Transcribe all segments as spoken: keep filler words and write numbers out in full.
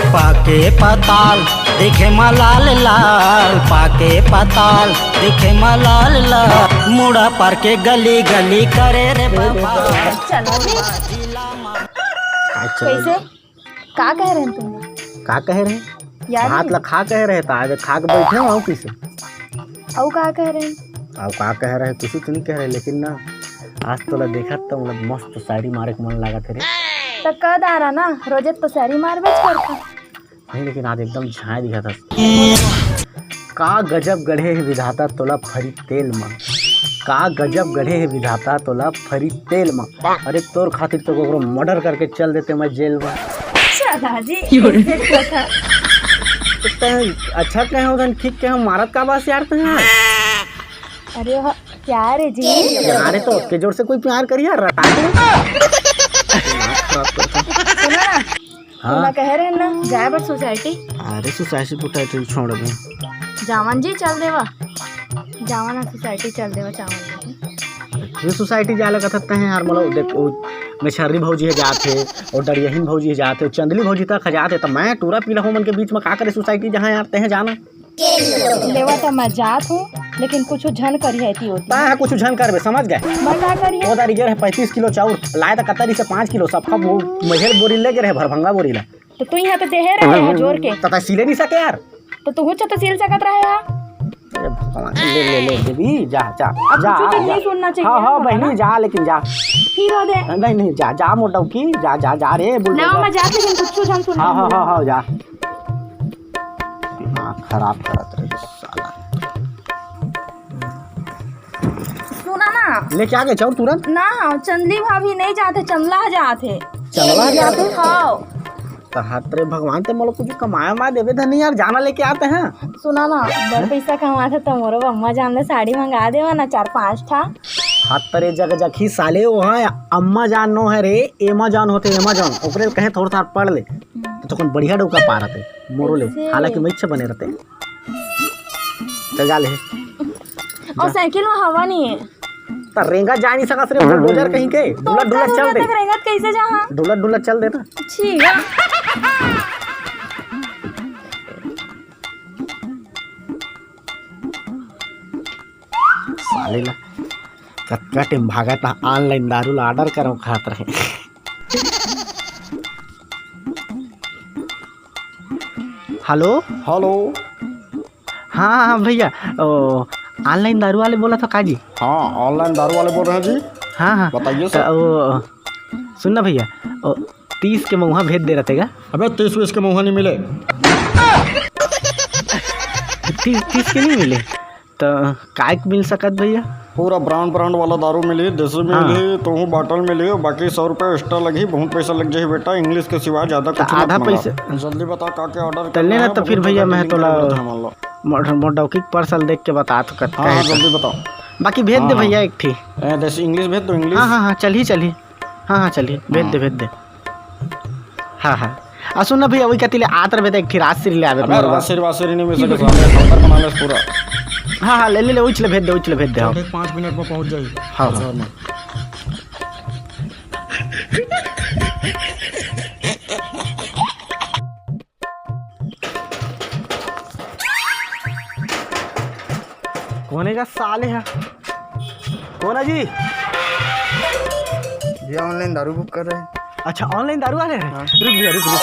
पाके पताल देखे म लाल लाल, पाके पताल देखे म लाल लाल, मुड़ा पार के गली गली करे रे बाबा। चलो जी। आज चलो कैसे? जी। का कहे रहे तुम? का कहे रहे? यार भात ला खा कहे रहे, त आज खा के बैठे हो, अउ किसे? अउ का कहे रहे? अउ का कहे रहे, कुछ तो नहीं कहे रहे, लेकिन ना, आज तोला देखत त मोला मस्त शायरी मारे के मन लागत हे रे। त कह दारा ना, रोजे तो शायरी मारबे करता। नहीं, लेकिन आज एकदम झांय दिखत हस। का गजब गढ़े हे विधाता तोला फरी तेल म, का गजब गढ़े हे विधाता तोला फरी तेल म। अरे, तोर खातिर तो ककरो मर्डर करके चल देते मैं जेल म। चला जी, ऐसे कथा। तैं अच्छा कहे हो, ठीक कहे हो, मारत का बस यार तैं यार। अरे वाह, क्या रे जी? अरे तो के जोर से कोई प्यार करिया रटा के। सुनो ना, हाँ। तोला कहे रहे ना, जाए बर सोसाइटी। अरे सोसाइटी पुटाइटी छोड़ दे। जावन जी, चल देवा। जावन ना सोसाइटी, चल देवा, चावन जी। फिर सोसाइटी जाए लगा था तैं यार, मतलब देख, वो मेछर्री भौजी हे जात हे, और डरियहीन भौजी हे जात हे, चंदली भौजी तक हे जात हे, त मैं टूरा पीला हो मन के बीच में का करे सोसाइटी, जहाँ यार तैं जाना। लेवा त मैं जात हूँ, लेकिन कुछ झन करिहे एती ओती। तैं कुछ झन करबे, समझ गए? मैं का करिहे? वो दारी गे रहे पैंतीस किलो चाउर, लाए त कतरी से पाँच किलो, सबका वो मझेल बोरी ले गे रहे, भरभंगा बोरी ला। तो तू यहाँ तो देहे रहे है जोर के। त तैं सिले नहीं सके यार। तो तू हुच्च तो सिल सकत रहे है। अरे भगवान, ले, ले, ले, देवी, जा, जा, अब जा, कुछ तो जा। नहीं सुनना चाहिए हाँ, हाँ, ना, बहनी, ना? जा, लेकिन जा। फिर हो दे। नहीं, नहीं, जा, जा, मोटऊ की, जा, जा, जा रे, बुलडोजर। लेवा, मैं जात हूँ, लेकिन कुछ झन सुनना हाँ, हाँ, हाँ, हाँ, जा। दिमाग खराब करत रहे साला। सुना ना। लेके आ गए चाउर तुरंत? ना, चंदली भाभी नहीं जाते, चंदला जाते। चंदला जाते? हाँ। त हाथ रे भगवान, ते मोला कुछ कमाए मा देबे धनी यार, जाना लेके आते हैं। सुना ना, बड़ पैसा कमात हे त मोरो अम्मा जान ले साड़ी मंगा देवा ना, चार पांच ठा। हाथ रे जग जखी साले, वहाँ अम्मा जान नो है रे, एमाजॉन होते, एमाजॉन, ओकरे कहे थोड़ा सा पढ़ ले। तो कौन बढ़िया डौका पा रहते, मोरो ले, कैसे? हालांकि मैं इच्छा बने रहते। चल जा ले। और जा। साइकिल में हवा नहीं है। त रेंगा जा नहीं सकस रे, बुलडोजर कहीं के। तो डुलत डुलत चल दे। तक रेंगत कैसे जा, हाँ? डुलत डुलत चल दे ना। ठीक है। साले ला कतका टाइम भागत हा, ऑनलाइन दारू ला ऑर्डर करो खात रहे। हेलो। हेलो। हाँ, हाँ, हाँ, भैया, ओ, ऑनलाइन दारू वाले बोला था का जी? हाँ, ऑनलाइन दारू वाले बोल रहे हैं जी। हाँ, हाँ। बताइए त सर। ओ, सुन ना भैया, ओ, तीस के महुआ भेज दे रहते का? अबे, तीस वीस के महुआ नहीं मिले। तीस, तीस के नहीं मिले? त काय के मिल सकत भैया? पूरा ब्रांड, ब्रांड वाला दारू मिली, देसी हाँ। मिली, तोहू बाटल मिली, बाकी सौ रुपया एक्स्ट्रा लगही, बहुत पैसा लग जाही बेटा, इंग्लिश के सिवा ज्यादा त कुछ मत आधा मंगा। पैसा जल्दी बता का के ऑर्डर तल्ले करना ना है, त फिर बहुत भैया जगह मैं डिलीवरी तोला होत है, मान लो। मोर, मोर डौकी के पर्सल देख के बता तो कत-, हाँ, कहे हाँ, तो। जल्दी बताओ। बाकी भेज हाँ, दे हाँ। भैया एक ठी। ए, देसी इंग्लिश भेज दो, इंग्लिश। हाँ, हाँ, हाँ, चलही, चलही। हाँ, हाँ, चलही, भेज हाँ। दे, भेज दे। हाँ, हाँ। आ, सुन ना भैया, वही कहती ले, आत रहे त एक ठी राजश्री ले आवे अबे, मोर बर। राजश्री वाजश्री नहीं मिल सके, सामने काउंटर बना ले पूरा। हाँ, हाँ, ले, ले, ले, उछले भेज दे, उछले भेज दे, हाँ। एक पाँच मिनट में पहुंच जाई। हाँ, हाँ। बाजार में। कोने का साले है? कौन है जी? ये ऑनलाइन दारू बुक कर रहे हैं। अच्छा, ऑनलाइन दारू वाले हैं? हाँ। रुक भैया, रुक, रुक।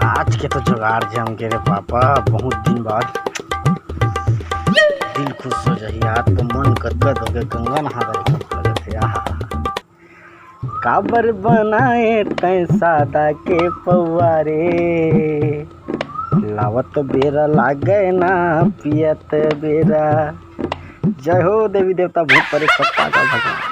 आज के तो जुगाड़ जम के रे पापा, बहुत दिन बाद दिल खुश हो जाही। आज तो मन गदगद हो गए, गंगा नहा गए लगत है। आहा। काबर बनाए तैं सादा के पौआ रे, लावत बेरा लागे ना पियत बेरा। जय हो देवी देवता, भूत परेत सब पागल भगवान।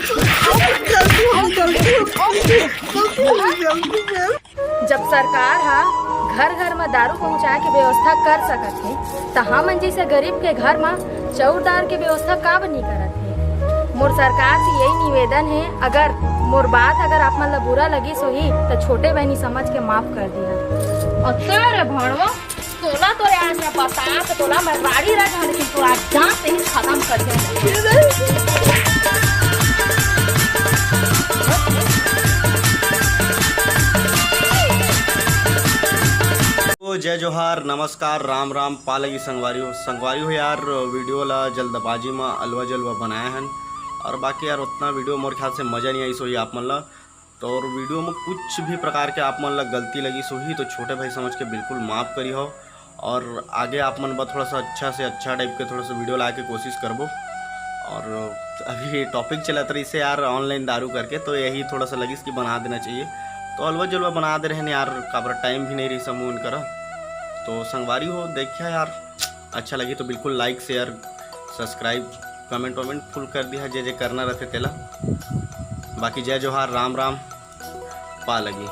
जब सरकार ह घर घर म दारू पहुंचाए के व्यवस्था कर सकत हे, त हमन जइसे गरीब के घर म चाउर दाल के व्यवस्था काबर नइ करत हे? मोर सरकार से यही निवेदन हे, अगर मोर बात अगर आप मन ला बुरा लगिस होही, त छोटे बहिनी समझ के माफ कर दिहा। अते रे भड़वा, तोला तो यार मैं बता के तोला मैं राड़ी रह जाऊं, लेकिन तोला जान से ही खत्म कर दूं। तो जय जोहार, नमस्कार, राम राम, पा लगी संगवारी हो। संगवारी हो यार, वीडियो ला जल्दबाजी में अलवा जलवा बनाए हन, और बाकी यार उतना वीडियो मोर ख्याल से मजा नहीं आई सोई आप मन ला। तो और वीडियो में कुछ भी प्रकार के आप मन ला गलती लगी सोही तो छोटे भाई समझ के बिल्कुल माफ करी हो, और आगे आप मन बर थोड़ा सा अच्छा से अच्छा टाइप के थोड़ा सा वीडियो लाए के कोशिश करबो। और अभी टॉपिक चलत रही से यार ऑनलाइन दारू करके, तो यही थोड़ा सा लगिस कि बना देना चाहिए, तो अलवा जलवा बना दे रहे यार, काबर टाइम भी नहीं रही समूह करा। तो संगवारी हो, देखिया यार, अच्छा लगी तो बिल्कुल लाइक, शेयर, सब्सक्राइब, कमेंट वमेंट फुल कर दिया, जे जे करना रहते तेला। बाकी जय जोहार, राम राम, पा लगी।